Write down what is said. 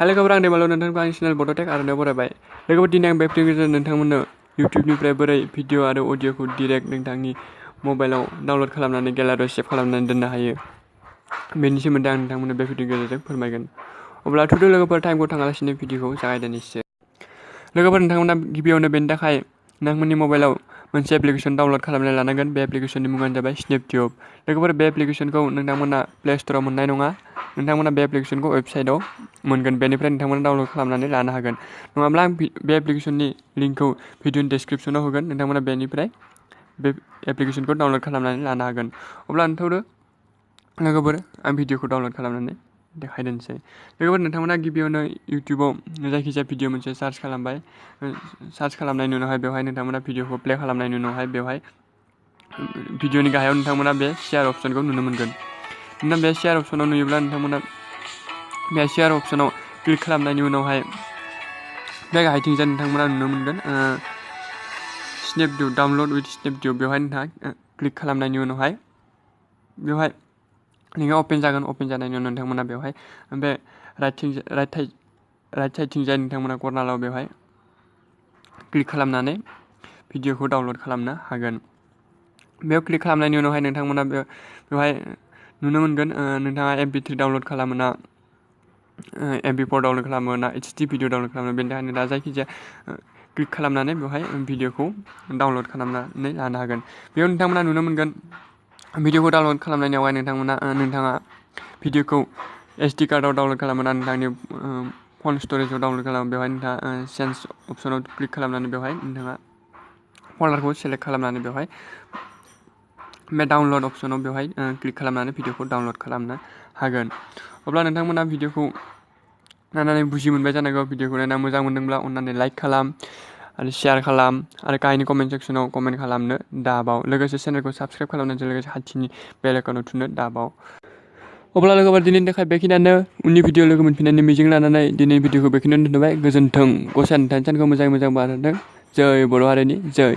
Hello लोगोफोर आं दैमालु नोंथांखौ आंनि चेनेल बड'टेक आरो बरायबाय। लोगोफोर दिनै आं बे भिडिअनि गेजेरजों नोंथांमोननो इउटुबनिफ्राय बोरै भिडिअ आरो अडिअखौ डाइरेक्ट नोंथांनि मबाइलाव डाउनलड खालामनानै गेलारियाव सेभ खालामनानै दोननो हायो बेनि सोमोन्दै आं नोंथांमोननो बे भिडिअनि गेजेरजों फोरमायगोन। अब्ला थुदो लोगोफोर टाइमखौ थाङालासिनो भिडिअखौ जागायजेननोसै। लोगोफोर नोंथांमोना गिबियावनो बेनि थाखाय नोंथांमोननि मबाइलाव मोनसे एप्लिकेसन डाउनलड खालामनानै लानांगोन। बे एप्लिकेसननि मुङानो जाबाय स्नेपटिउब। लोगोफोर बे एप्लिकेसनखौ नोंथांमोना प्ले स्ट'राव मोननाय नङा। नोंथांमोना बे एप्लिकेसनखौ वेबसाइटआव मोनगोन, बेनिफ्राय नोंथांमोना डाउनलड खालामनानै लानो हागोन। नङाब्ला आं बे एप्लिकेसननि लिंकखौ भिडिअनि डिसक्रिपसनाव होगोन, नोंथांमोना बेनिफ्राय बे एप्लिकेसनखौ डाउनलड खालामनानै लानो हागोन। अब्ला लोगोफोर आं भिडिअखौ डाउनलड खालामनानै देखायदोनसै। लोगोफोर नोंथांमोना गिबियावनो इउटुबाव जायखिजाया भिडिअ मोनसे सार्च खालामबाय। सार्च खालामनायनि उनावहाय बेवहाय नोंथांमोना भिडिअखौ प्ले खालामनायनि उनावहाय बेवहाय भिडिअनि गाहायाव नोंथांमोना बे शेयार अप्सनखौ नुनो मोनगोन। बे शेयार अप्सनाव नुयोब्ला नोंथांमोना बे शेयार अप्सनाव क्लिक खालामनायनि उनावहाय बे गाहायथिंजाय नोंथांमोना नुनो मोनगोन स्नेपटिउब डाउनलड विथ स्नेपटिउब। बेवहाय नोंथाङा क्लिक खालामनायनि उनावहाय बेवहाय लिंकआ अपेन जागोन। अपेन जानायनि उनाव नोंथांमोना बेवहाय बे राइट साइडथिंजाय नोंथांमोना कर्नाराव बेवहाय क्लिक खालामनानै भिडिअखौ डाउनलड खालामनो हागोन। बेयाव क्लिक खालामनायनि उनावहाय नोंथांमोना बेवहाय नुनो मोनगोन नोंथाङा MP3 डाउनलड खालामो ना MP4 डाउनलड खालामो ना HD भिडिअ डाउनलड खालामो, बेनि थाखायनो दा जायखिजाया क्लिक खालामनानै बेवहाय भिडिअखौ डाउनलड खालामनानै लानो हागोन। बेयाव नोंथांमोना नुनो मोनगोन भिडिअखौ डाउनलड खालामनायावहाय नोंथाङा भिडिअखौ SD कार्डआव डाउनलड खालामो ना नोंथांनि फन स्टरेजाव डाउनलड खालामो, बेवहाय नोंथाङा चेन्ज अप्सनाव क्लिक खालामनानै बेवहाय नोंथाङा फल्डारखौ सेलेक्ट खालामनानै बेवहाय बे डाउनलड अप्सनाव बेवहाय क्लिक खालामनानै भिडिअखौ डाउनलड खालामनो हागोन। अब्ला नोंथांमोना भिडिअखौ नायनानै बुजि मोनबाय जानांगौ। भिडिअखौ नायना मोजां मोनदोंब्ला अननानै लाइक खालाम आरो शेयार खालाम आरो गाहायनि कमेन्ट सेक्सनाव कमेन्ट खालामनो दाबाव। लोगोसे चेनेलखौ साबस्क्राइब खालामनायजों लोगोसे खाथिनि बेल आइकनआव थुनो दाबाव। अब्ला लोगोफोर दिनैनि थाखाय बेखिनियानो। उननि भिडिअ लोगो मोनफिननायनि मिजिं लानानै दिनैनि भिडिअखौ बेखिनियावनो दोनथ'बाय। गोजोन्थों। गसाया नोंथांनि सानखौ मोजाङै मोजां बारहोथों। जै बर' हारिनि जै।